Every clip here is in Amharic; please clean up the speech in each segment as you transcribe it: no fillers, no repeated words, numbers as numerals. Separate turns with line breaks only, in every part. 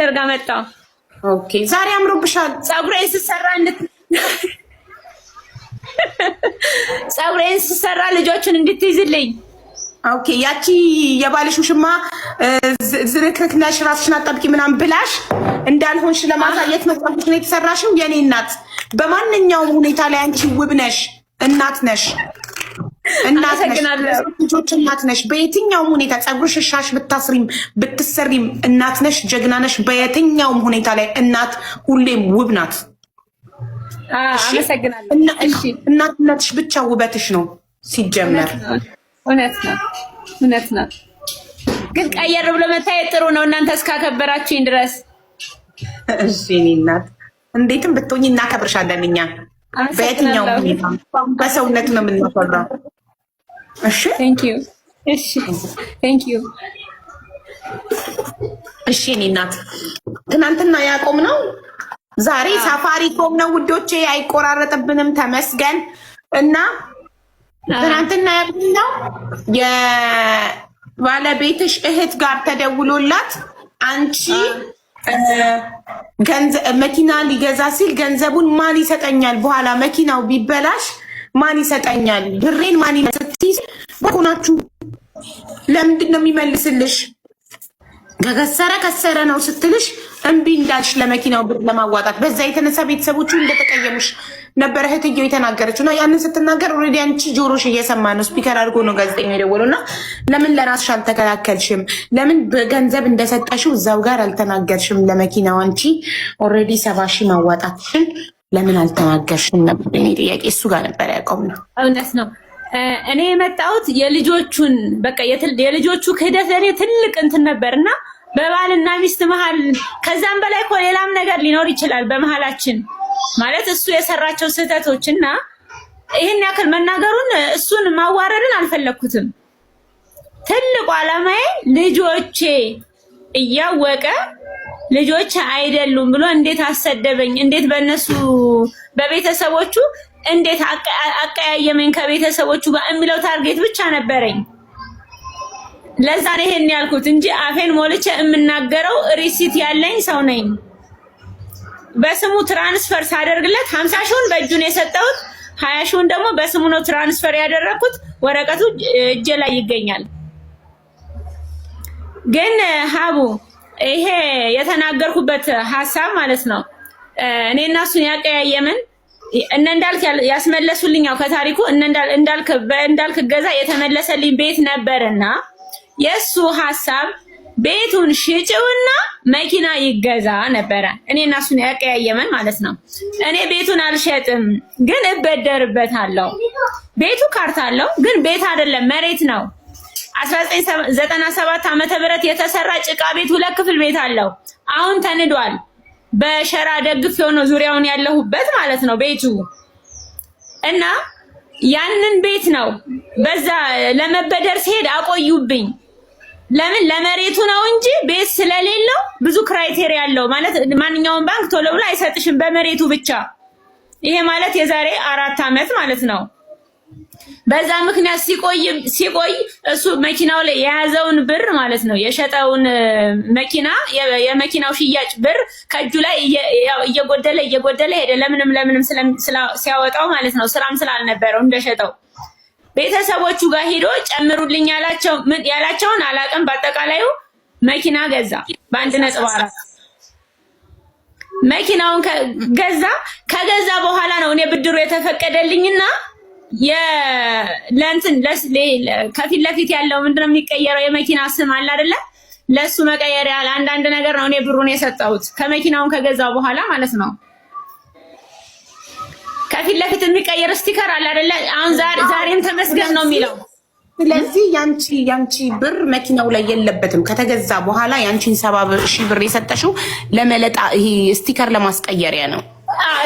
ደርጋ መጣሁ።
Okay፣ ዛሬ አምሮብሻል።
ፀጉሬን ስሰራ ፀጉሬን ስሰራ ልጆቹን እንድትይዝልኝ።
Okay፣ ያቺ የባልሽ ውሽማ ዝርክርክ ነሽ፣ ራስሽን አጠብቂ ምናምን ብላሽ እንዳልሆንሽ ለማሳየት ነው ፀጉርሽን የተሰራሽው። የኔ እናት፣ በማንኛውም ሁኔታ ላይ አንቺ ውብ ነሽ፣ እናት ነሽ፣ እናት ነሽ፣ ልጆች እናት ነሽ። በየትኛውም ሁኔታ ፀጉርሽ ሻሽ ብታስሪም ብትሰሪም እናት ነሽ፣ ጀግና ነሽ። በየትኛውም ሁኔታ ላይ እናት ሁሌም ውብ ናት።
አመሰግናለሁ።
እናትነትሽ ብቻ ውበትሽ ነው ሲጀመር።
እውነት ነው፣ እውነት ነው። ግን ቀየር ብሎ መታየት ጥሩ ነው። እናንተ እስካከበራችሁኝ ድረስ።
እሺ እኔ እናት፣ እንዴትም ብትሆኝ እናከብርሻለን እኛ በየትኛውም ሁኔታ በሰውነት ነው የምናፈራው። እሺ።
Thank you። እሺ፣ thank you።
እሺ እኔ እናት፣ ትናንትና ያቆም ነው ዛሬ ሳፋሪኮም ነው ውዶቼ፣ አይቆራረጥብንም ተመስገን። እና ትናንትና ያቆም ነው የባለቤትሽ እህት ጋር ተደውሎላት አንቺ መኪና ሊገዛ ሲል ገንዘቡን ማን ይሰጠኛል፣ በኋላ መኪናው ቢበላሽ ማን ይሰጠኛል፣ ብሬን ማን ስትይ ሆናችሁ ለምንድን ነው የሚመልስልሽ? ከከሰረ ከሰረ ነው ስትልሽ እምቢ እንዳልሽ ለመኪናው ብር ለማዋጣት በዛ የተነሳ ቤተሰቦቹ እንደተቀየሙሽ ነበረ እህትየው የተናገረችው። እና ያንን ስትናገር already አንቺ ጆሮሽ እየሰማ ነው፣ speaker አድርጎ ነው ጋዜጠኛው የደወለው። እና ለምን ለራስሽ አልተከላከልሽም? ለምን በገንዘብ እንደሰጠሽው እዛው ጋር አልተናገርሽም? ለመኪናው አንቺ already 70,000 ማዋጣትሽን ለምን አልተናገርሽም ነበር የእኔ ጥያቄ። እሱ ጋር ነበር ያቆምነው።
እውነት ነው። እኔ የመጣሁት የልጆቹን በቃ የልጆቹ ክህደት ለእኔ ትልቅ እንትን ነበር እና በባልና ሚስት መሀል ከዛም በላይ እኮ ሌላም ነገር ሊኖር ይችላል በመሀላችን፣ ማለት እሱ የሰራቸው ስህተቶች እና ይህን ያክል መናገሩን እሱን ማዋረድን አልፈለግኩትም። ትልቁ ዓላማዬ ልጆቼ እያወቀ ልጆች አይደሉም ብሎ እንዴት አሰደበኝ፣ እንዴት በእነሱ በቤተሰቦቹ እንዴት አቀያየመኝ ከቤተሰቦቹ ጋር የሚለው target ብቻ ነበረኝ። ለዛ ነው ይሄን ያልኩት እንጂ አፌን ሞልቼ የምናገረው receipt ያለኝ ሰው ነኝ። በስሙ transfer ሳደርግለት 50 ሺውን በእጁ ነው የሰጠሁት፣ 20 ሺውን ደግሞ በስሙ ነው transfer ያደረኩት። ወረቀቱ እጄ ላይ ይገኛል። ግን ሀቡ፣ ይሄ የተናገርኩበት ሀሳብ ማለት ነው እኔ እና እሱን ያቀያየምን እነ እንዳልክ ያስመለሱልኝ፣ ያው ከታሪኩ እነ እንዳልክ በእንዳልክ ገዛ የተመለሰልኝ ቤት ነበርና የእሱ ሀሳብ ቤቱን ሽጭውና መኪና ይገዛ ነበረ። እኔ እና እሱን ያቀያየመን ማለት ነው። እኔ ቤቱን አልሸጥም፣ ግን እበደርበታለሁ። ቤቱ ካርታ አለው፣ ግን ቤት አይደለም መሬት ነው። 1997 ዓመተ ምህረት የተሰራ ጭቃ ቤት ሁለት ክፍል ቤት አለው። አሁን ተንዷል። በሸራ ደግፍ የሆነው ዙሪያውን ያለሁበት ማለት ነው ቤቱ። እና ያንን ቤት ነው በዛ ለመበደር ሲሄድ አቆዩብኝ። ለምን? ለመሬቱ ነው እንጂ ቤት ስለሌለው ብዙ criteria አለው ማለት ማንኛውም ባንክ ቶሎ ብሎ አይሰጥሽም በመሬቱ ብቻ። ይሄ ማለት የዛሬ 4 ዓመት ማለት ነው። በዛ ምክንያት ሲቆይ ሲቆይ እሱ መኪናው ላይ የያዘውን ብር ማለት ነው የሸጠውን መኪና የመኪናው ሽያጭ ብር ከእጁ ላይ እየጎደለ እየጎደለ ሄደ። ለምንም ለምንም ሲያወጣው ማለት ነው ስራም ስላልነበረው እንደሸጠው ቤተሰቦቹ ጋር ሄዶ ጨምሩልኝ ያላቸው ያላቸውን አላቅም። በአጠቃላዩ መኪና ገዛ በ1.4። መኪናውን ገዛ። ከገዛ በኋላ ነው እኔ ብድሩ የተፈቀደልኝና ለእንትን ከፊት ለፊት ያለው ምንድነው የሚቀየረው የመኪና ስም አለ አይደለ? ለሱ መቀየሪያ ለአንዳንድ ነገር ነው እኔ ብሩን የሰጠሁት ከመኪናውን ከገዛው በኋላ ማለት ነው። ከፊት ለፊት የሚቀየር sticker አለ አይደለ? አሁን ዛሬም ተመስገን ነው የሚለው።
ስለዚህ ያንቺ ብር መኪናው ላይ የለበትም። ከተገዛ በኋላ ያንቺን 70,000 ብር የሰጠሽው ለመለጣ ይሄ sticker ለማስቀየሪያ ነው።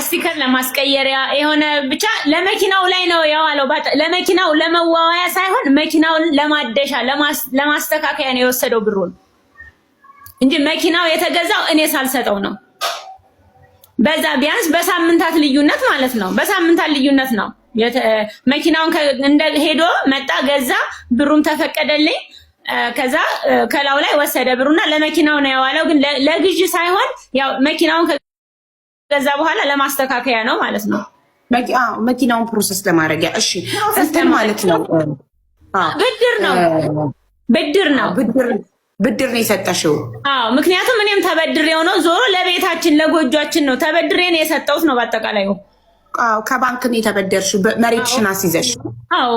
Sticker ለማስቀየሪያ የሆነ ብቻ ለመኪናው ላይ ነው የዋለው። ለመኪናው ለመዋዋያ ሳይሆን መኪናውን ለማደሻ ለማስተካከያ ነው የወሰደው ብሩን እንጂ መኪናው የተገዛው እኔ ሳልሰጠው ነው። በዛ ቢያንስ በሳምንታት ልዩነት ማለት ነው። በሳምንታት ልዩነት ነው መኪናውን እንደ ሄዶ መጣ ገዛ፣ ብሩም ተፈቀደልኝ። ከዛ ከላው ላይ ወሰደ ብሩና ለመኪናው ነው የዋለው። ግን ለግዢ ሳይሆን ያው መኪናውን ከገዛ በኋላ ለማስተካከያ ነው ማለት ነው።
መኪናውን process ለማድረጊያ። እሺ እንትን ማለት ነው፣
ብድር ነው፣ ብድር ነው፣
ብድር ነው የሰጠሽው።
አዎ፣ ምክንያቱም እኔም ተበድሬው ነው። ዞሮ ለቤታችን ለጎጇችን ነው ተበድሬ ነው የሰጠሁት ነው። በአጠቃላይ
አዎ፣ ከባንክ ነው የተበደርሽው መሬትሽን አስይዘሽ።
አዎ።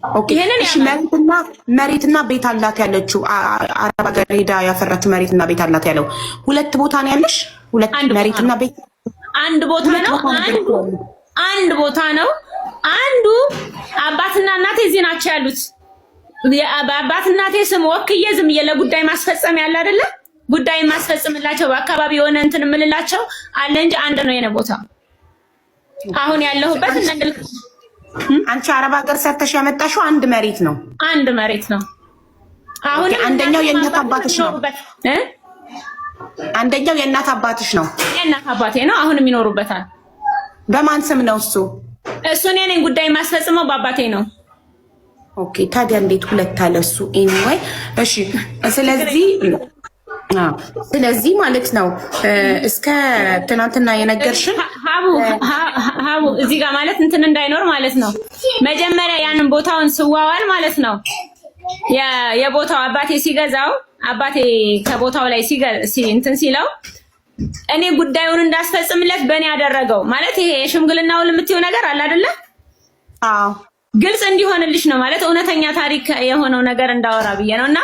Okay። እሺ፣ መሬትና ቤት አላት ያለችው አረብ ሀገር ሄዳ ያፈራችው መሬትና ቤት አላት ያለው ሁለት ቦታ ነው ያለሽ? ሁለት መሬትና ቤት
አንድ ቦታ ነው። አንድ ቦታ ነው። አንዱ አባትና እናቴ እዚህ ናቸው ያሉት። በአባት እናቴ ስም ወክዬ ዝም ብዬ ለጉዳይ ማስፈጸም ያለ አይደለ ጉዳይ ማስፈጽምላቸው በአካባቢ የሆነ እንትን የምልላቸው አለ እንጂ አንድ ነው የኔ ቦታ አሁን ያለሁበት።
አንቺ አረብ ሀገር ሰርተሽ ያመጣሽው አንድ መሬት ነው።
አንድ መሬት ነው። አሁን
አንደኛው የእናት አባትሽ ነው። አንደኛው የእናት አባትሽ ነው።
የእናት አባቴ ነው። አሁንም ይኖሩበታል።
በማን ስም ነው እሱ?
እሱ እኔ ነኝ ጉዳይ የማስፈጽመው በአባቴ ነው።
Okay፣ ታዲያ እንዴት ሁለት አለ እሱ? Anyway እሺ። ስለዚህ ማለት ነው እስከ ትናንትና የነገርሽን
ሀቡ ሀቡ እዚህ ጋር ማለት እንትን እንዳይኖር ማለት ነው። መጀመሪያ ያንን ቦታውን ስዋዋል ማለት ነው የቦታው አባቴ ሲገዛው አባቴ ከቦታው ላይ እንትን ሲለው እኔ ጉዳዩን እንዳስፈጽምለት በእኔ ያደረገው ማለት ይሄ የሽምግልናውን የምትይው ነገር አለ አይደለ?
አዎ፣
ግልጽ እንዲሆንልሽ ነው ማለት እውነተኛ ታሪክ የሆነው ነገር እንዳወራ ብዬ ነው። እና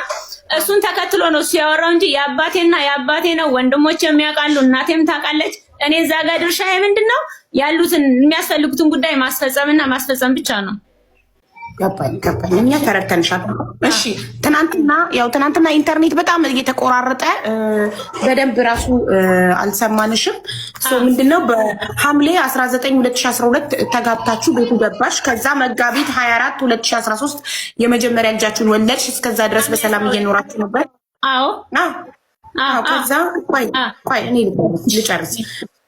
እሱን ተከትሎ ነው እሱ ያወራው እንጂ የአባቴና የአባቴ ነው። ወንድሞች የሚያውቃሉ፣ እናቴም ታውቃለች። እኔ እዛ ጋር ድርሻዬ ምንድን ነው ያሉትን የሚያስፈልጉትን ጉዳይ ማስፈጸምና ማስፈጸም ብቻ ነው።
ገባኝ ገባኝ። እኛ ተረድተንሻል። እሺ፣ ትናንትና ያው ትናንትና ኢንተርኔት በጣም እየተቆራረጠ በደንብ ራሱ አልሰማንሽም። ምንድነው በሐምሌ 19 2012 ተጋብታችሁ ቤቱ ገባሽ። ከዛ መጋቢት 24 2013 የመጀመሪያ ልጃችሁን ወለድሽ። እስከዛ ድረስ በሰላም እየኖራችሁ ነበር።
አዎ።
ከዛ ቆይ ቆይ እኔ ልጨርስ።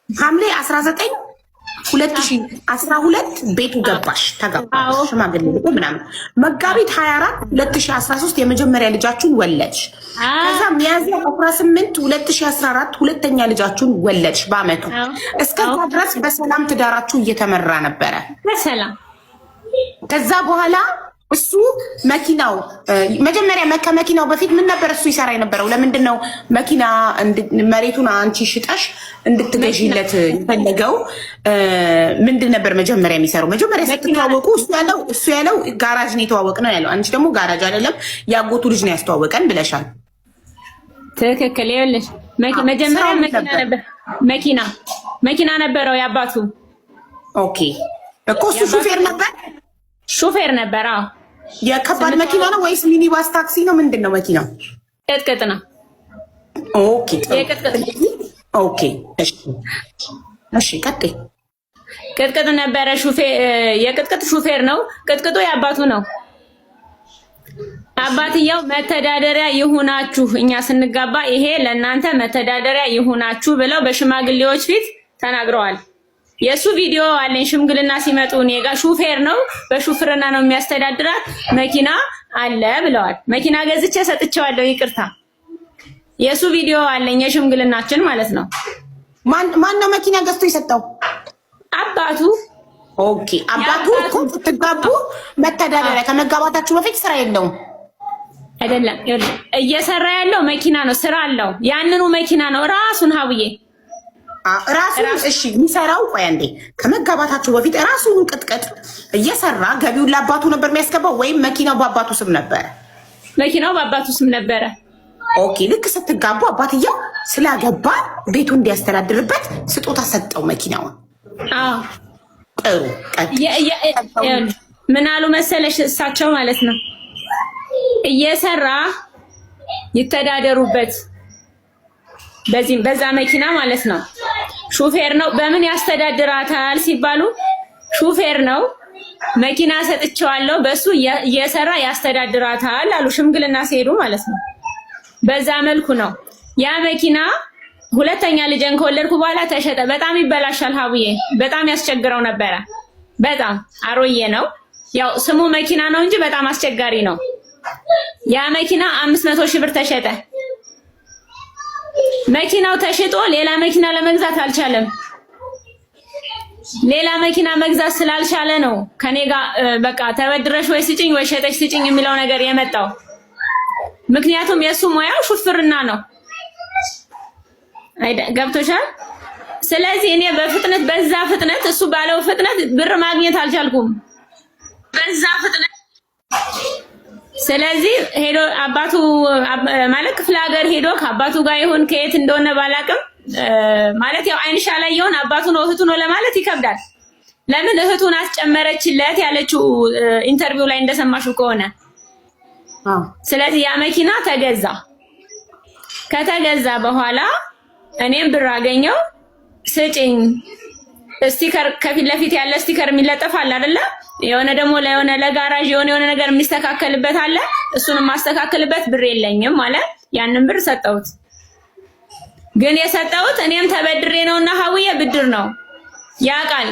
ሐምሌ 19 2012 ቤቱ ገባሽ፣ ተጋባሽ፣ ሽማግሌ ልኮ ምናምን። መጋቢት 24 2013 የመጀመሪያ ልጃችሁን ወለድሽ። ከዛ ሚያዝያ 18 2014 ሁለተኛ ልጃችሁን ወለድሽ በአመቱ። እስከዛ ድረስ በሰላም ትዳራችሁ እየተመራ ነበረ።
በሰላም።
ከዛ በኋላ እሱ መኪናው መጀመሪያ ከመኪናው በፊት ምን ነበር እሱ ይሰራ የነበረው? ለምንድን ነው መኪና መሬቱን አንቺ ሽጠሽ እንድትገዢለት የፈለገው? ምንድን ነበር መጀመሪያ የሚሰራው? መጀመሪያ ስትተዋወቁ እሱ ያለው ጋራጅ ነው የተዋወቅ ነው ያለው። አንቺ ደግሞ ጋራጅ አይደለም ያጎቱ ልጅ ነው ያስተዋወቀን ብለሻል።
ትክክል። ይኸውልሽ መጀመሪያ መኪና ነበር፣ መኪና ነበረው ያባቱ።
Okay እኮ እሱ ሹፌር ነበር።
ሹፌር ነበር። አዎ።
የከባድ መኪና ነው ወይስ ሚኒባስ ታክሲ ነው? ምንድን ነው መኪናው?
ቅጥቅጥ ነው።
Okay okay። እሺ እሺ፣ ቀጥይ።
ቅጥቅጥ ነበረ። የቅጥቅጥ ሹፌር ነው። ቅጥቅጡ የአባቱ ነው። አባትየው መተዳደሪያ ይሁናችሁ፣ እኛ ስንጋባ ይሄ ለእናንተ መተዳደሪያ ይሁናችሁ ብለው በሽማግሌዎች ፊት ተናግረዋል። የእሱ ቪዲዮ አለኝ። ሽምግልና ሲመጡ እኔ ጋር ሹፌር ነው፣ በሹፍርና ነው የሚያስተዳድራት፣ መኪና አለ ብለዋል። መኪና ገዝቼ ሰጥቼዋለሁ። ይቅርታ፣ የእሱ ቪዲዮ አለኝ፣ የሽምግልናችን ማለት ነው።
ማን ነው መኪና ገዝቶ የሰጠው?
አባቱ።
Okay፣ አባቱ እኮ ስትጋቡ መተዳደሪያ ከመጋባታችሁ በፊት ስራ የለውም።
አይደለም፣ እየሰራ ያለው መኪና ነው፣ ስራ አለው። ያንኑ መኪና ነው ራሱን ሀብዬ።
ራሱን። እሺ፣ የሚሰራው ቆይ አንዴ፣ ከመጋባታችሁ በፊት ራሱን ቅጥቅጥ እየሰራ ገቢውን ለአባቱ ነበር የሚያስገባው ወይም መኪናው በአባቱ ስም ነበረ?
መኪናው በአባቱ ስም ነበረ።
Okay፣ ልክ ስትጋቡ አባትየው ስላገባ ቤቱ እንዲያስተዳድርበት ስጦታ ሰጠው መኪናውን።
አዎ።
ጥሩ።
ምን አሉ መሰለሽ እሳቸው ማለት ነው፣ እየሰራ ይተዳደሩበት በዚህም በዛ መኪና ማለት ነው። ሹፌር ነው፣ በምን ያስተዳድራታል ሲባሉ ሹፌር ነው፣ መኪና ሰጥቼዋለሁ፣ በሱ እየሰራ ያስተዳድራታል አሉ። ሽምግልና ሲሄዱ ማለት ነው። በዛ መልኩ ነው ያ መኪና ሁለተኛ ልጄን ከወለድኩ በኋላ ተሸጠ። በጣም ይበላሻል ሀቡዬ፣ በጣም ያስቸግረው ነበረ። በጣም አሮዬ ነው። ያው ስሙ መኪና ነው እንጂ በጣም አስቸጋሪ ነው። ያ መኪና 500,000 ብር ተሸጠ። መኪናው ተሽጦ ሌላ መኪና ለመግዛት አልቻለም። ሌላ መኪና መግዛት ስላልቻለ ነው ከኔ ጋር በቃ ተበድረሽ ወይ ስጭኝ ወይ ሸጠሽ ስጭኝ የሚለው ነገር የመጣው። ምክንያቱም የእሱ ሙያው ሹፍርና ነው። ገብቶሻል? ስለዚህ እኔ በፍጥነት በዛ ፍጥነት እሱ ባለው ፍጥነት ብር ማግኘት አልቻልኩም። በዛ ፍጥነት ስለዚህ ሄዶ አባቱ ማለት ክፍለ ሀገር ሄዶ ከአባቱ ጋር ይሁን ከየት እንደሆነ ባላቅም ማለት ያው አይንሻ ላይ ይሁን አባቱ ነው እህቱ ነው ለማለት ይከብዳል። ለምን እህቱን አስጨመረችለት ያለችው interview ላይ እንደሰማሽው ከሆነ ስለዚህ ያ መኪና ተገዛ። ከተገዛ በኋላ እኔም ብር አገኘው። ስጭኝ sticker ከፊት ለፊት ያለ sticker የሚለጠፍ አለ አይደለ? የሆነ ደግሞ ለሆነ ለጋራዥ የሆነ የሆነ ነገር የሚስተካከልበት አለ። እሱን የማስተካከልበት ብር የለኝም ማለት ያንን ብር ሰጠሁት። ግን የሰጠሁት እኔም ተበድሬ ነውና ሀውዬ ብድር ነው ያውቃል።